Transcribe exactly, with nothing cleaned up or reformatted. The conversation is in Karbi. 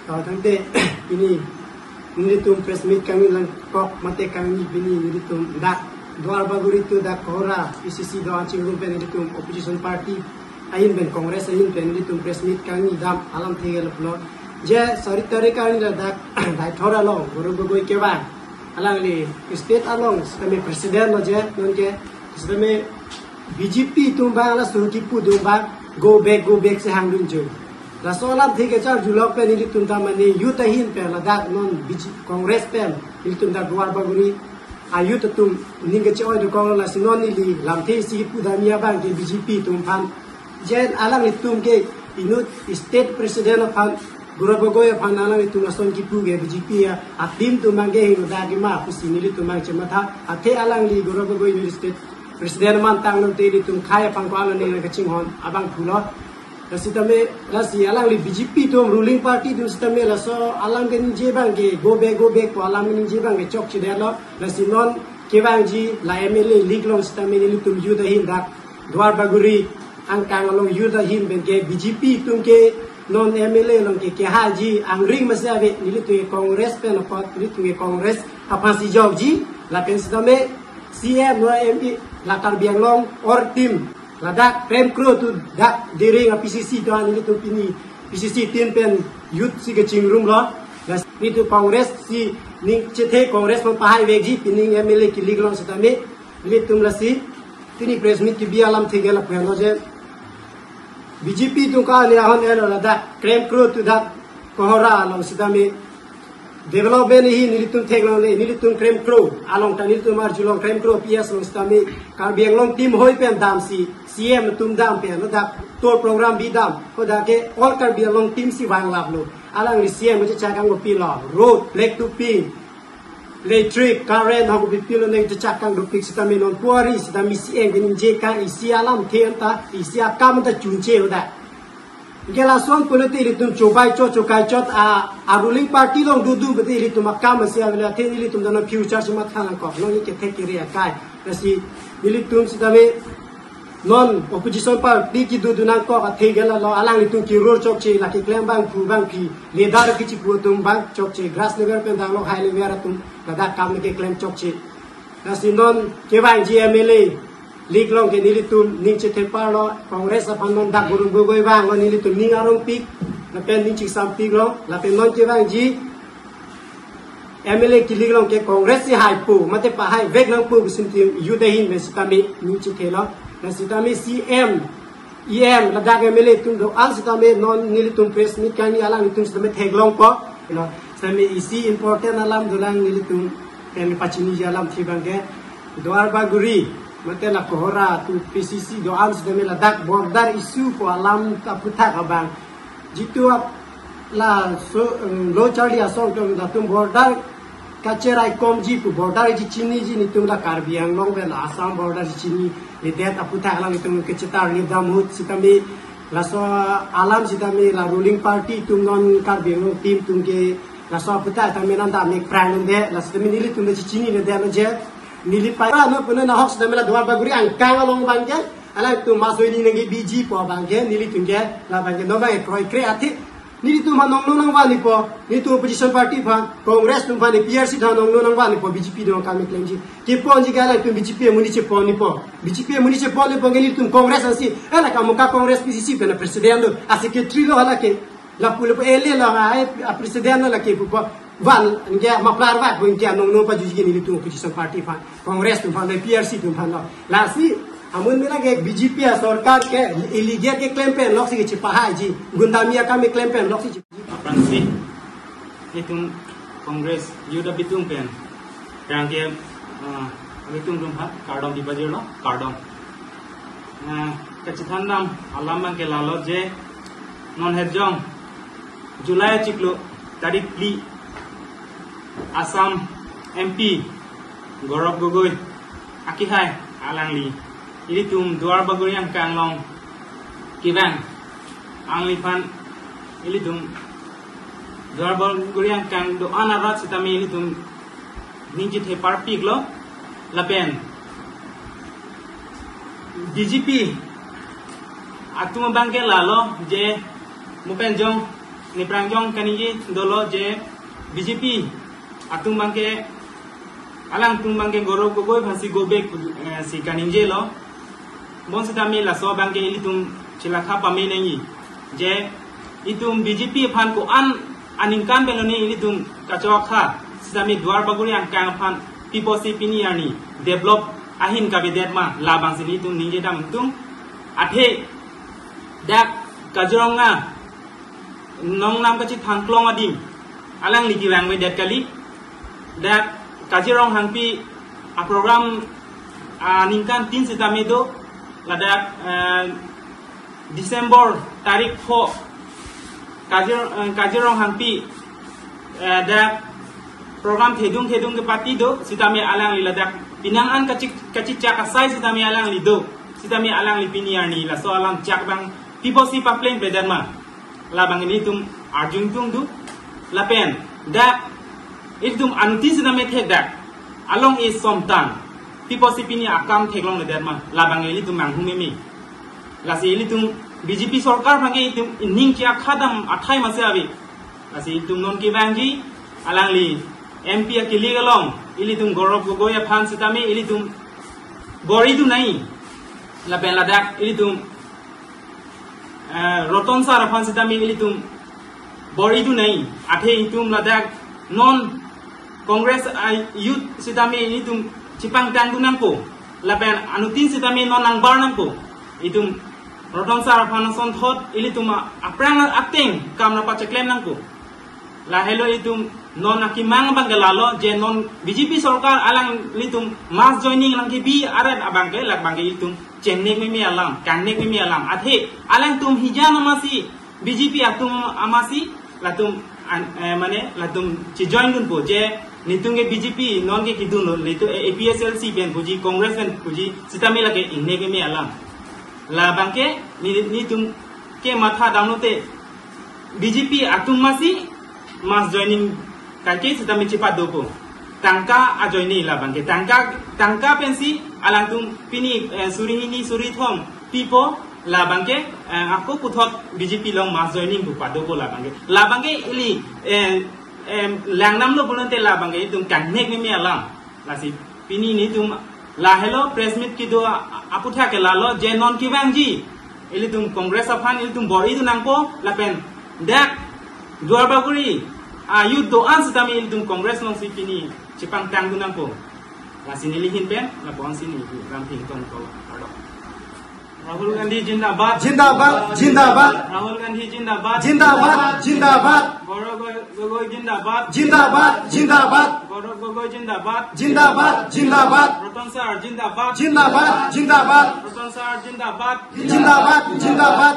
Kardom te, pini nelitum press meet kangni langkok mate kangni pini nelitum dak Duar Bagori atum dak Kohora P C C do-an chingrum pen nelitum opposition party ahin pen Congress ahin pen nelitum press meet kangni dam alamthe ke lapulo. Je sari tarik kangni ladak Deithor along Gaurav Gogoi kevang, alangli state along sitame president lo je, nonke sitame B J P atum abang laso kipu atum abang go back, go back si hangdun jo. Laso alamthe kecharjulok pen nelitum ta mane youth ahin pen ladak non B J P Congress pen nelitum dak Duar Bagori a-youth atum ning keche-oi dokok, lasi non neli lamthe isi kipu damji abang ke B J P atum aphan. Je alanglitum ke inut state president aphan, Gaurav Gogoi aphan alanglitum ason kipu ke B J P a, a-team atum abang ke hingno dagi ma pusi nelitum abang chematha. Athe alangli Gaurav Gogoi inut state president mantang non te nelitum khei aphan ko alone kachinghon abang pulo. Lasi tame, lasi alangli B J P atum ruling party atum sitame laso alam keningje abang ke go back, go back pu alam keningje abang ke chokchedetlo. Lasi non kevangji la M L A league along sitame nelitum youth ahin dak Duar Bagori angkang along youth ahin pen ke B J P atum ke non M L A along ke kehaiji angring masi ave, nelitum ke Congress pen apot, nelitum ke Congress aphansi jokji, lapen sitame C M lo M P la Karbi Anglong or team ladak Krem Kro atum dak Dering a-P C C do-an nelitum pini P C C team pen youth si kachingrumlo. Lasi nelitum Congress si ning chethe, Congress aphan pahai vekji, pining M L A ke-league along sitame nelitum lasi pini press meet kebi alamthe ke lapu-an lo je. B J P atum ke ale ahon elo ladak Krem Kro atum dak Kohora along sitame development ahin nelitum theklongle, nelitum Krem Kro along ta nelitum arjulong, Krem Kro P S along sitame Karbi Anglong team hoi pen damsi C M atum dam pen ladak tour program bidam, hadak ke all Karbi Anglong team si vanglaplo. Alangli C M chechak kangpilo, road, black to pink, electric, current, hako pipilo neng chechak kangdopik sitame non puari sitame C M keningje kang isi alamthe anta, isi akam anta chunche hadak. Ke lason pulote ilitum chobai chot, chokai chot a, a-ruling party along dudu bete ilitum akam si avela the ilitum dana future si mathanangkok, non ke thek kiri akai. Lasi ilitum sitame non opposition party kedo do nangkok athe ke lalo, alanglitum kirur chokche, la keklem abang phu abang phi, leader kechipu atum abang chokche, grass level pen danglo high level atum ladak kam keklem chokche. Lasi non kevangji M L A league along ke nelitum ning chetheparlo, Congress aphan non dak Gaurav Gogoi vanglo, nelitum ning arongpik lapen ning chingsampiklo, lapen non kevangji M L A ke-league along ke Congress si haipo mate pahai vek nangpo pusi nelitum youth ahin pen sitame ning chethelo. Lasi tame C M, E M, ladak M L A atum do-an sitame non nelitum press meet kangni alanglitum sitame theklongpo. No, sitame isi important alam dolang nelitum pen pachiniji alamthe abang ke Duar Bagori mate la Kohora atum P C C do-an sitame ladak border issue pu alam ta aphuthak abang. Jitu ap-, laso, em, lo Charli Asong atum latum border kacheraikomji pu, border chechiniji nelitum la Karbi Anglong pen la Assam border chechiniledet aphuthak alanglitum kechetar ni dam ahut sitame laso alam sitame la ruling party atum non Karbi Anglong team atum ke laso aphuthak tame nang dam mek prangnangde, la sitame nelitum le chechiniledetlo je. Neli pai ra no puno nahok sitame la Duar Bagori angkang along abang ke alangtum maso ini nangkebiji pu abang ke nelitum ke la abang ke non abang kroikre athe nelitum aphan nongno nangvanjipo, nelitum opposition party aphan, Congress atum aphan, A P R C aphan nongno nangvanjipo, B J P do kam keklemji. Keponji ke alangtum B J P amonit cheponjipo. B J P amonit cheponjipo ke nelitum Congress ansi, eh, la Kamuka Congress P C C pen president lo, a-secretary lo hala ke. Lapu lapu L A lo, a, a-president lo la ke pupo. Van, anke maplar vat, bo anke nongno pajuji nelitum opposition party aphan, Congress atum aphan, A P R C atum aphan lo. Lasi, amun mela ke B J P a-sorkar ke illegal keklem pen loksi kechepahaiji, gundami akam keklem pen loksi che- Aphrangsi, itum Congress youth abitung pen, yang ke, ah, abitung atum aphan kardom pipajirlo, kardom. Ah, kachethan dam alam abang ke lalo je, non herjong July achiklo tarik phli Assam M P Gaurav Gogoi akehai alangli ilitum Duar Bagori angkang along kevang, alangliphan ilitum Duar Bagori angkang do-an arat sitame ilitum ning chetheparpiklo, lapen B J P atum abang ke lalo je mo pen jong Nephrang jong kaningje dolo je B J P atum abangke, alangtum abangke Gaurav Gogoi aphansi go back, eh, si kaningjelo. Bonsitame laso abangke ilitum chelakha pame nangji. Je itum B J P aphan ko-an aningkan pen lone ilitum kachokha, sitame Duar Bagori angkang aphan piposi pini arni develop ahin kavedet ma, labangsi ilitum ningje dam tum. Athe dak Kaziranga nongnam kachethangklong adim alangli kevangvedet kali. Dak Kazirong Hangpi aprogram aningkan tin sitame do, ladak, eh, December tarik pho Kazir, eh, Kazirong Hangpi, eh, dak program thedung thedung kepati do, sitame alangli ladak penang an kachi, kachichak asai sitame alangli do, sitame alangli pini arni laso alam chak abang piposi paplengvedet ma, labang ilitum arjung tung do. Lapen dak ilitum anuttin sitame thek dak along e somtang piposi pini akam theklongledet ma, labang ilitum manghu meme. Lasi ilitum B J P sorkar abangke itum ining ke akhadam athai masi ave. Lasi itum non kevangji, alangli M P akilik along ilitum Gaurav Gogoi aphan sitame ilitum bor-i dun nangji. Lapen ladak ilitum, eh, Roton sir aphan sitame ilitum bor-i dun nangji. Athe itum ladak non Congress a-youth sitame ilitum chepangtang dun nangpo. Lapen anuttin sitame non nangbar nangpo. Itum Roton sir aphan asonthot ilitum a-, aphrang ateng kam nangpacheklem nangpo. Lahelo itum non akemang abangke lalo, je non B J P sorkar alanglitum mass joining nangkebi aret abangke, labangke itum chengnek meme alam, kangnek meme alam. Athe alangtum hijan amatsi B J P atum amatsi latum an, eh, mane latum chejoin dunpo je netum ke B J P non ke kedunlo, netum, eh, A P H L C pen puji, Congress pen puji, sitame lake ingnek meme alam. Labangke ne, netum ke matha damlote B J P atum amatsi mass joining kaike sitame chepadopo. Tangka ajoine labangke. Tangka, tangka pensi alangtum pini, eh, suri hini suri thom pipo, labangke, eh, ako puthot B J P along mass joining pu padopo labangke. Labangke ili, eh, em, langnamlo pulote labangke itum kangnek meme alam. Lasi pini netum lahelo press meet kedo a-, a-, aputhak ke lalo, je non kevangji ilitum Congress aphan ilitum bor-i dun nangpo, lapen dak Duar Bagori a-youth do-an sitame ilitum Congress alongsi pini chepangtang dun nangpo. Lasi neli ahin pen lapu-ansi neli Ramthengpi Ingti kardom. Rahul Gandhi zindabad. Zindabad, zindabad. Rahul Gandhi zindabad. Zindabad, zindabad. Gaurav Gogoi zindabad. Zindabad, zindabad. Gaurav Gogoi zindabad. Zindabad, zindabad. Roton sir zindabad. Zindabad, zindabad. Roton sir zindabad. Zindabad, zindabad.